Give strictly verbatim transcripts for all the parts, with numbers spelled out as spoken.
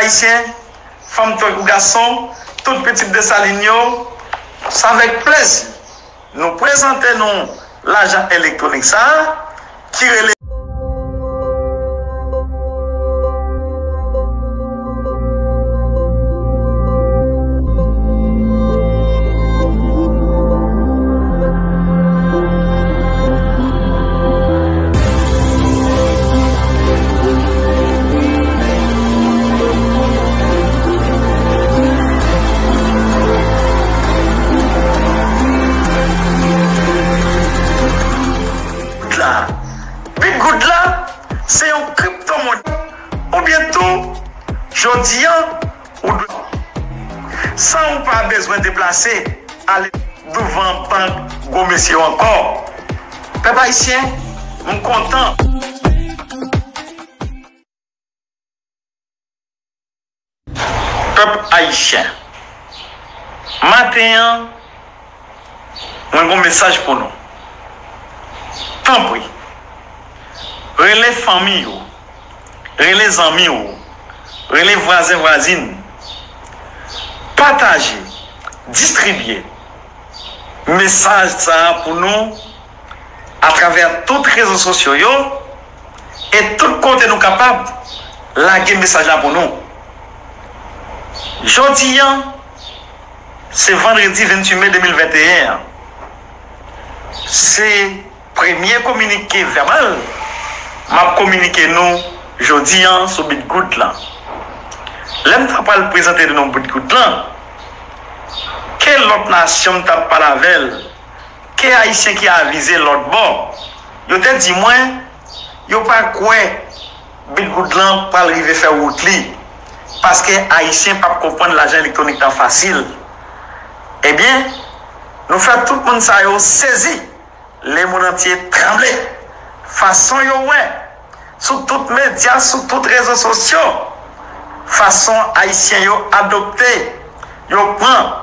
Ayisyen, fanm tankou gason, tout pitit Desalin yo, se avèk plezi nou prezante nou lajan elektwonik sa a ki rele Goud la. Bit Goud la, se yon kriptomonè. Oubyen tou, jodi a, ou dwe, san ou pa bezwen deplase, ale douvan bank gwo mesye yo ankò. Pèp ayisyen, m kontan. Pèp ayisyen, maten an, mwen gen yon mesaj pou nou. Tanpri, rele fanmi w, rele zanmi w, rele vwazen vwazin, pataje, distribye mesaj sa a pou nou atravè tout rezo sosyo yo e tout kote nou kapab lage mesaj la pou nou. Jodi a, se vandredi venntuit me de mil venteyen an. Se premye kominike vèbal m ap kominike nou jodi a sou Bit Goud lan. Lè m ta pral prezante nou Bit Goud lan, ke lòt nasyon m t ap pale avè l, ke ayisyen ki avize lòt bò, yo te di mwen, yo pa kwè Bit Goud lan pral rive fè wout li, paske ayisyen p ap konprann lajan elektwonik lan fasil. Ebyen, nou fè tout moun sa yo sezi, lemonn antye tranble, fason yo wè, sou tout medya, sou tout rezo sosyo, fason ayisyen yo adopte, yo pran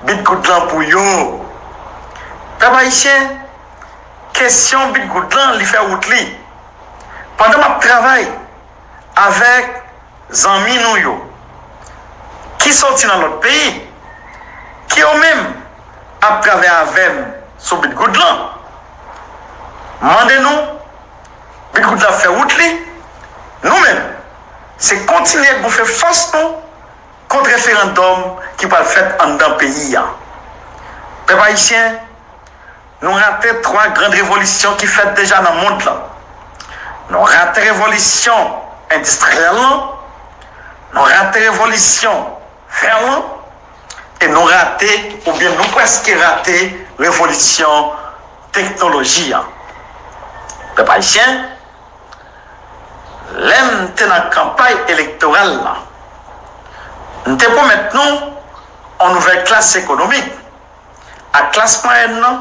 Bit Goud lan pou yo. Pèp ayisyen, kesyon Bit Goud lan, li fè wout li. Pandan m ap travay avèk zanmi nou yo ki soti nan lòt peyi, ki yo menm ap travay avè m sou Bit Goud lan, mande nou, Bit Goud lan ap fè wout li, nou menm, se kontinye gonfle fòs nou kont referandòm ki pral fèt anndan peyi a. Pèp ayisyen, nou rate twa gran revolisyon ki fèt deja nan mond lan. Nou rate revolisyon endistriyèl lan, nou rate revolisyon vè lan, e nou rate, oubyen nou prèske rate revolisyon teknoloji a. Pèp ayisyen, lè m te nan kanpay elektoral la, m te pwomèt nou yon nouvèl klas ekonomik ak klas mwayèn nan,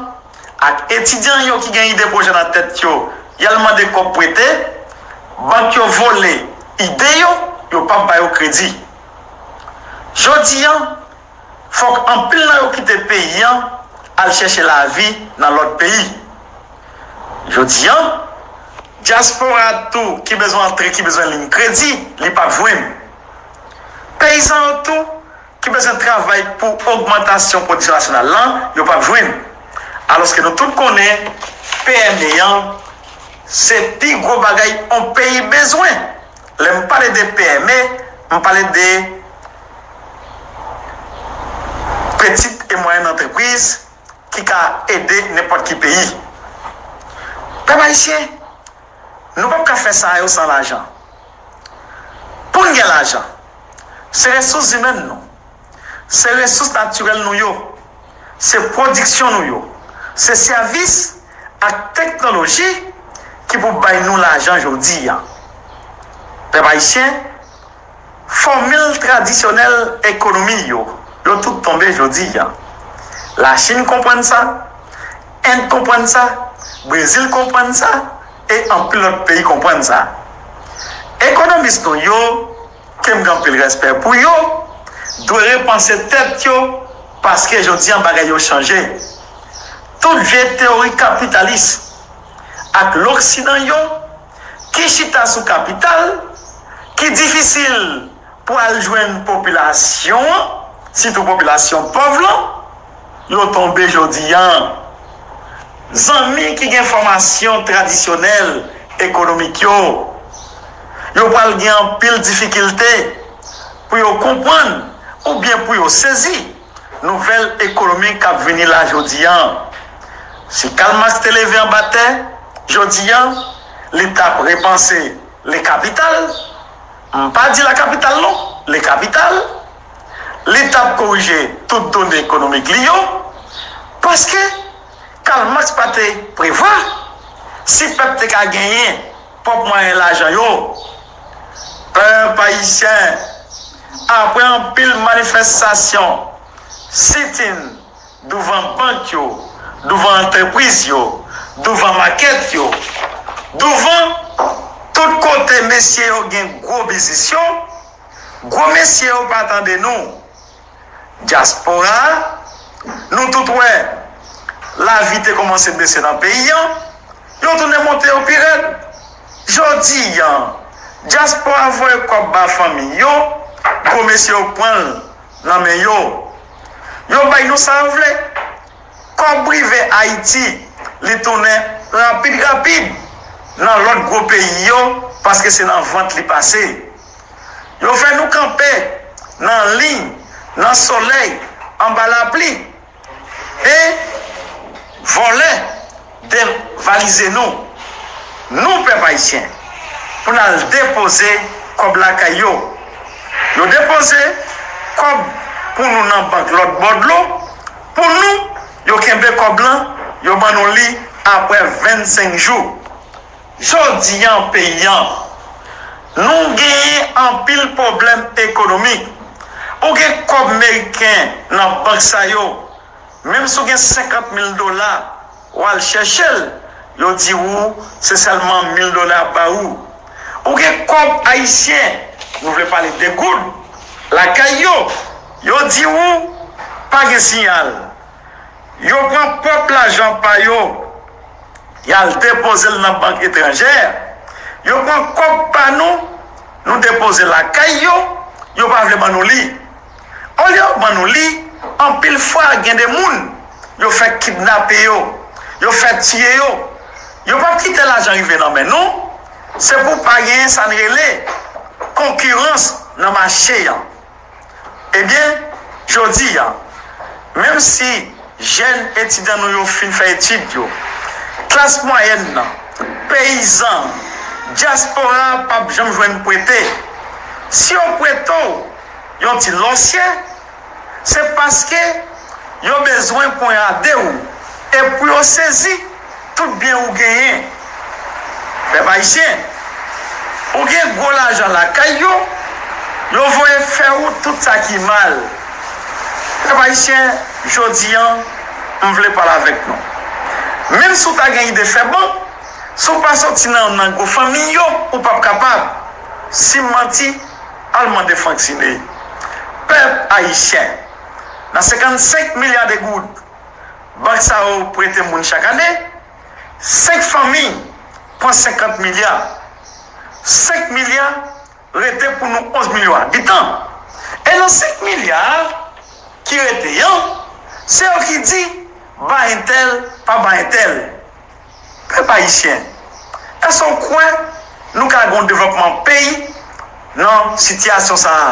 ak etidyan yo ki gen ide pwojè nan tèt yo, y al mande kòb prete, bank yo vole ide yo, yo p ap ba yo kredi. Jodi a, fòk anpil nan yo kite peyi a, al chèche lavi nan lòt peyi. Jodi a, dyaspora tou ki bezwen antre, ki bezwen liy kredi, li p ap jwenn. Peyizan yo tou, ki bezwen travay pou ogmantasyon pwodiksyon nasyonal lan, yo p ap jwenn. Alòske nou tout konnen P M E an, se pi gwo bagay yon peyi bezwen. Lè m pale de P M E, m pale de pitit e mwayèn antrepriz ki ka ede nenpòt ki peyi. Pèp ayisyen, nou p ap ka fè sa yo san lajan. Pou n gen lajan, se resous imèn nou, se resous natirèl nou yo, se pwodiksyon nou yo, se sèvis ak teknoloji ki pou bay nou lajan jodi a. Pèp ayisyen, fòmil tradisyonèl ekonomi yo, yo tout tonbe jodi a. Lachin konprann sa, End konprann sa, Brezil konprann sa, e anpil lòt peyi konprann sa. Ekonomis nou yo, ke m gen anpil respè pou yo, dwe repanse tèt yo, paske jodi a bagay yo chanje. Tout vye teyori kapitalis ak loksidan yo ki chita sou kapital, ki difisil pral jwenn popilasyon an, sitou popilasyon pòv lan, yo tonbe jodi a. Zanmi ki gen fòmasyon tradisyonèl ekonomik yo, yo pral gen anpil difikilte pou yo konprann oubyen pou yo sezi nouvèl ekonomik k ap vini la jodi a. Si Karl Marx te leve anba tè jodi a, li t ap repanse le kapital. M pa di la kapital non, le kapital. Li t ap korije tout done ekonomik li yo, paske Karl Marx pa te prevwa si pèp te ka genyen pwòp mwayen lajan yo. Pèp ayisyen, apre anpil manifestasyon, sit-in douvan bank yo, douvan antrepriz yo, douvan makèt yo, douvan tout kote mesye yo gen gwo biznis yo, gwo mesye yo pa tande nou. Dyaspora a, nou tout wè, lavi te kòmanse bese nan peyi an, yo tounen monte yo pi rèd. Jodi a, dyaspora voye kòb ba fanmi yo, gwo mesye yo pran l nan men yo. Yo bay nou sa yo vle. Kòb rive Ayiti, li tounen rapid rapid nan lòt gwo peyi yo, paske se nan vant li pase. Yo fè nou kanpe nan liy, nan solèy, anba lapli, e vòlè devalize nou. Nou, pèp ayisyen, pou n al depoze kòb lakay yo. Yo depoze kòb pou nou nan bank lòt bò dlo. Pou nou, yo kenbe kòb lan, yo ban nou li apre vennsenk jou. Jodi a, peyi a, nou genyen anpil pwoblèm ekonomik. Ou gen kòb meriken nan bank sa yo, menm si w gen senkant mil dola, w al chèche l, yo di w se sèlman mil dola y ap ba ou. Ou gen kòb ayisyen, nou vle pale de goud, lakay yo, yo di w pa gen siyal. Yo pran pwòp lajan pa yo, y al depoze l nan bank etranjè. Yo pran kòb pa nou, nou depoze lakay yo, yo pa vle ban nou li. Olye yo ban nou li, anpil fwa gen de moun, yo fè kidnape yo, yo fè tiye yo. Yo p ap kite lajan rive nan men nou, se pou pa genyen sa n rele konkirans nan mache an. Ebyen, jodi a, menm si jèn etidyan nou yo fin fè etid yo, klas mwayèn nan, peyizan, dyaspora p ap janm jwenn prete. Si yo prete w yon ti lòsyè, se paske yo bezwen ponyade w e pou yo sezi tout byen ou genyen. Pèp ayisyen, ou gen gwo lajan lakay yo, yo voye fè ou tout sa ki mal. Pèp ayisyen, jodi a, m vle pale avèk nou. Menm si w ta gen ide fè bank, si w pa soti nan, nan gwo fanmi yo, ou p ap kapab. Si m manti, al mande Frank Ciné. Pèp ayisyen, nan senkannsenk milya de goud, bank sa yo prete moun chak ane, senk fanmi pran senkant milya. Senk milya rete pou nou onz milyon abitan. E nan senk milya ki rete an, se yo ki di ba entèl, pa ba entèl. Pèp ayisyen, èske w kwè nou ka gen yon devlòpman peyi nan sitiyasyon sa a?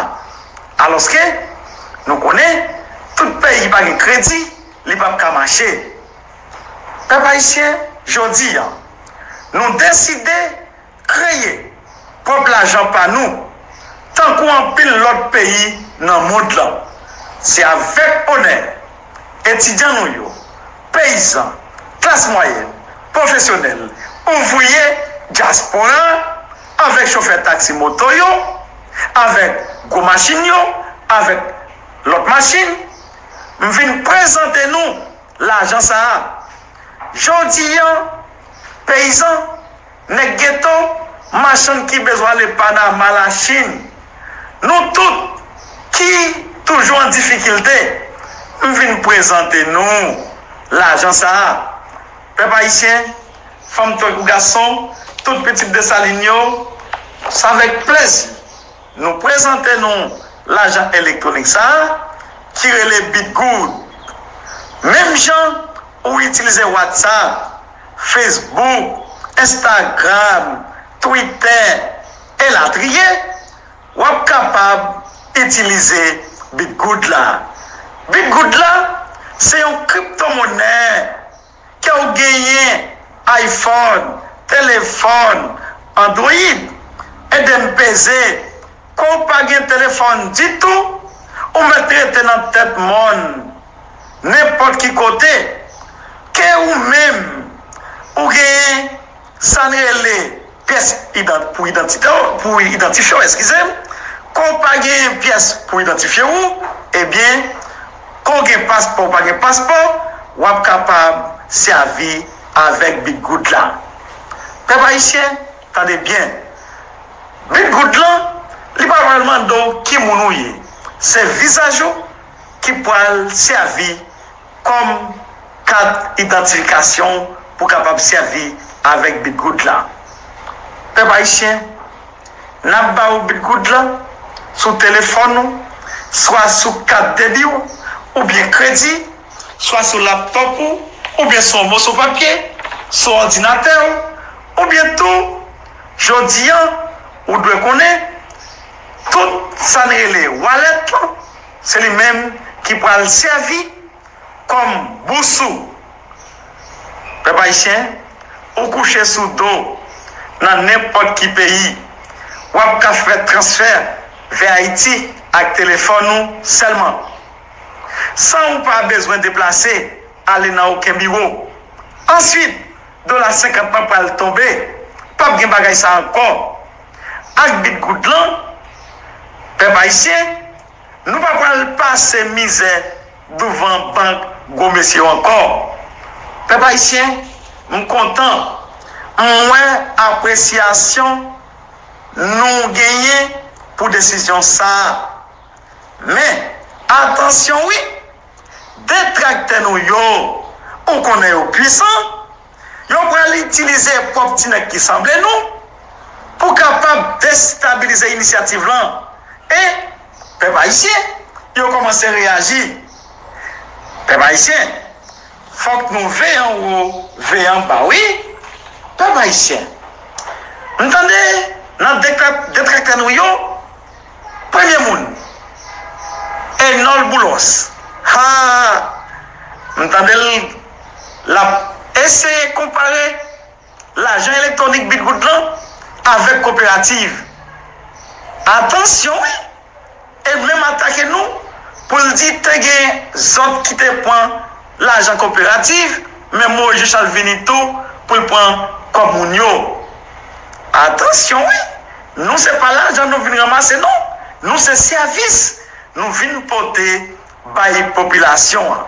Alòske, nou konnen, tout peyi ki pa gen kredi, li p ap ka mache. Pèp ayisyen, jodi a, nou deside kreye pwòp lajan pa nou, tankou anpil lòt peyi nan mond lan. Se avèk onè, etidyan nou yo, peyizan, klas mwayèn, pwofesyonèl, ouvriye, dyaspora, avèk chofè taksi moto yo, avèk gwo machin yo, avèk lòt machin, m vin prezante nou lajan sa a. Jodi a, peyizan, nèg geto, machann ki bezwen ale Panama, Lachin, nou tout ki toujou an difikilte, m vin prezante nou lajan sa a. Pèp ayisyen, fanm tankou gason, tout pitit Desalin yo, se avèk plezi Nou prezante nou lajan elektwonik sa a ki rele Bitgoud. Menm jan ou itilize WhatsApp, Facebook, Instagram, Twitter, elatriye, w ap kapab itilize Bitgoud la. Bitgoud la, se yon kriptomonè. Ke w genyen iPhone, telefòn, Android, ede m peze. Ke w pa gen telefòn ditou, ou mèt rete nan tèt mòn, nenpòt ki kote. Ke ou menm, ou genyen sa n rele pyès idan- pou idantite w, pou idantifye w, eskize m. Ke w pa gen pyès pou idantifye w, ebyen, ke w gen paspò, w pa gen paspò, w ap kapab sèvi avèk Bitgoud la. Pèp ayisyen, tande byen. Bitgoud lan, li pa pral mande w ki moun ou ye. Se vizaj ou ki pral sèvi kòm kat idantifikasyon pou kapab sèvi avèk Bitgoud la. Pèp ayisyen, n ap ba ou Bitgoud la sou telefòn ou, swa sou kat debi w, oubyen kredi, swa sou laptòp ou, oubyen sou yon moso papye, sou òdinatè w, oubyen tou, jodi a, ou dwe konnen, tout sa n rele wallet lan, se li menm ki pral sèvi kòm bous ou. Pèp ayisyen, ou kouche sou do nan nenpòt ki peyi, w ap ka fè transfè vè Ayiti ak telefòn ou sèlman, san ou pa bezwen deplase ale nan okenn biwo. Answit, dola senkant lan pral tonbe, p ap gen bagay sa ankò. Ak Bitgoud lan, pèp ayisyen, nou pa pral pase mizè douvan bank gwo mesye yo ankò. Pèp ayisyen, m kontan, m wè apresyasyon nou genyen pou desizyon sa a. Men, atansyon wi, detraktè nou yo, ou konnen yo pwisan, yo pral itilize pwòp ti nèg ki sanble nou pou kapab destabilize inisyativ lan. E, pèp ayisyen, yo kòmanse reyaji. Pèp ayisyen, fòk nou veye anwo, veye anba, wi. Pèp ayisyen, m tande nan detra- detraktè nou yo, premye moun, Enòl Boulos. Ha! M tande l, l ap eseye konpare lajan elektwonik Bitgoud lan avèk koperativ. Atansyon wi! E menm atake nou pou l di te gen zòt ki te pran lajan koperativ, men Moyiz Richard vini tou pou l pran kòb moun yo. Atansyon wi, nou se pa lajan nou vin ranmase non, nou se sèvis nou vin pote bay popilasyon an.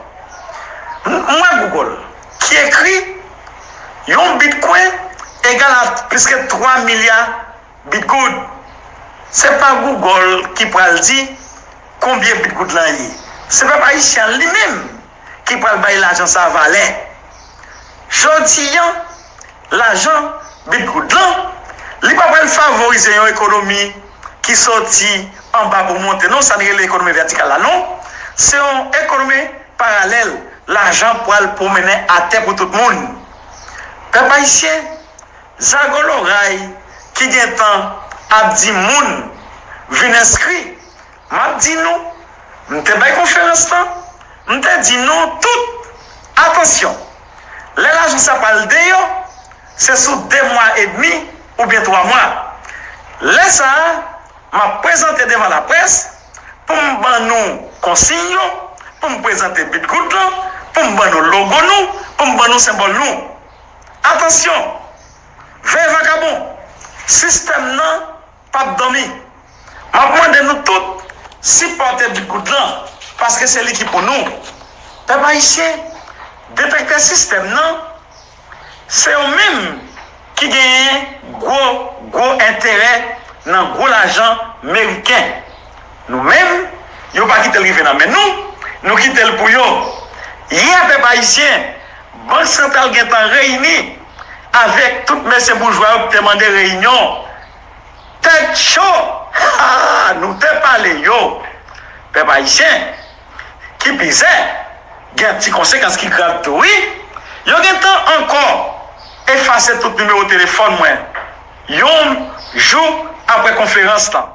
M- M wè Google ki ekri yon bitcoin egal a plis ke twa milya Bitgoud. Se pa Google ki pral di konbyen Bitgoud lan ye. Se pèp ayisyen an li menm ki pral bay lajan sa valè. Jodi a, lajan Bitgoud lan, li pa pral favorize yon ekonomi ki soti anba pou monte non, sa n rele ekonomi vètikal la non. Se yon ekonomi paralèl, lajan pral pwomennen atè pou tout moun. Pèp ayisyen, zago loray ki gentan ap di moun vin enskri, m ap di nou, m te bay konferans lan, m te di nou tout, atansyon, lè lajan sa pral deyò, se sou de mwa edmi oubyen twa mwa. Lè sa a, m ap prezante devan laprès pou m ban nou konsiy yo, pou m prezante Bitgoud lan, pou m ban nou logo nou, pou m ban nou senbòl nou. Atansyon! Veye vakabon! Sistèm nan p ap dòmi. M ap mande nou tout sipòte Bitgoud lan, paske se li ki pou nou. Pèp ayisyen, detektè sistèm nan, se yo menm ki genyen gwo, gwo enterè nan gwo lajan meriken. Nou menm, yo pa kite l rive nan men nou, nou kite l pou yo. Yè, pèp ayisyen, Bank Santral gentan reyini avèk tout mesye boujwa yo ki te mande reyinyon. Tèt cho! Ah, nou te pale yo, pèp ayisyen, ki pizè, gen ti konsekans ki grav tou, wi. Yo gentan ankò efase tout nimewo telefòn mwen yon jou apre konferans lan.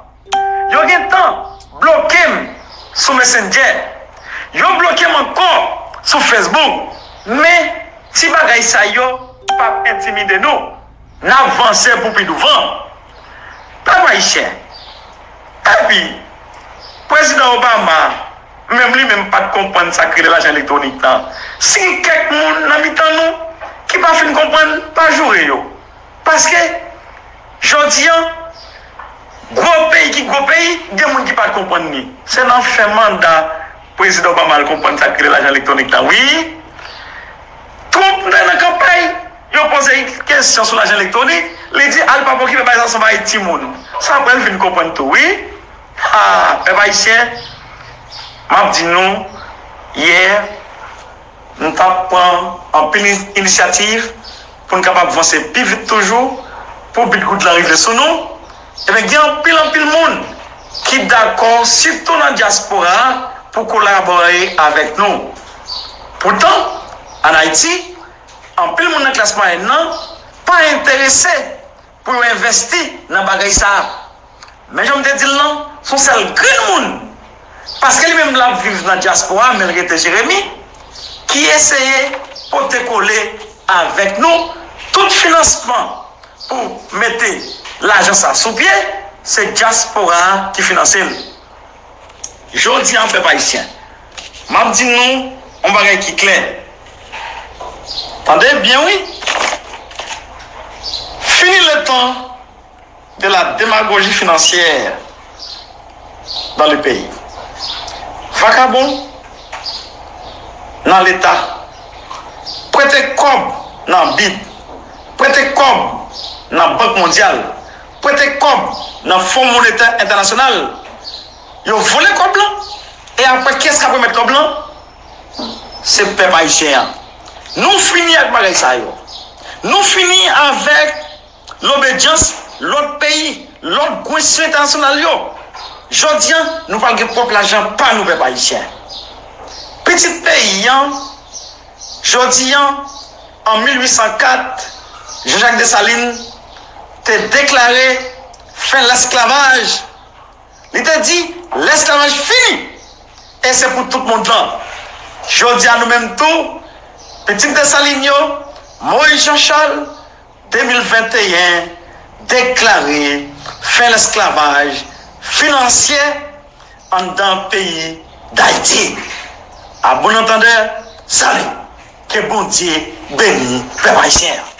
Yo gentan bloke m sou Messenger. Yo bloke m ankò sou Facebook. Men, ti bagay sa yo p ap entimide nou. N ap vanse pou pi douvan. Pèp ayisyen. Epi, Prezidan Obama, menm li menm pa t konprann sa k rele lajan elektwonik lan. Si gen kèk moun nan mitan nou ki pa fin konprann, pa joure yo. Paske, jodi a, gwo peyi ki gwo peyi, gen moun ki pa t konprann li. Se nan fen manda Prezidan Obama l konprann sa k rele lajan elektwonik lan, wi. Trump nan, nan kanpay, yo poze l kesyon sou lajan elektwonik, li di, "Al pa okipe bagay sa, se yon bagay timoun." Sa apre l vin konprann tou, wi. Ha, pèp ayisyen, m ap di nou, yè, nou t ap pran anpil inisyativ pou n kapab vanse pi vit toujou, pou bit goud lan rive sou nou. Ebyen, gen anpil, anpil moun ki dakò, sitou nan dyaspora a, pou kolabore avèk nou. Poutan, ann Ayiti, anpil moun nan klas mwayèn nan pa enterese pou yo envesti nan bagay sa a. Men jan m te di l lan, se yon sèl grenn moun, paske li menm l ap viv nan dyaspora, men l rete Jeremi, ki eseye pote kole avèk nou tout finansman pou mete lajan sa sou pye, se dyaspora a ki finanse l. Jodi a, pèp ayisyen, m ap di nou yon bagay ki klè. Tande byen, wi. Fini le temps de la démagogie financière dans le pays. Vakabon nan Leta, prete kòb nan bid, prete kòb nan Bank Mondyal, prete kòb nan Fon Monetè Entènasyonal. Yo vole kòb lan. E apre, kiyès k ap remèt kòb lan? Se pèp ayisyen an. Nou fini ak bagay sa yo. Nou fini avèk lobedyans lòt peyi, lòt gwo enstitisyon entènasyonal yo. Jodi a, nou pral gen pwòp lajan pa nou, pèp ayisyen. Pitit peyi an, jodi a, an mil uit san kat, Jean-Jacques Dessalines te deklare fen lesklavaj. Li te di, lesklavaj fini! E se pou tout mond lan. Jodi a, nou menm tou, pitit Desalin yo, Moïse Jean Charles, de mil venteyen, deklare fen lesklavaj finansyè anndan peyi Dayiti. A bon antandè, salut! Ke Bondye beni pèp ayisyen an.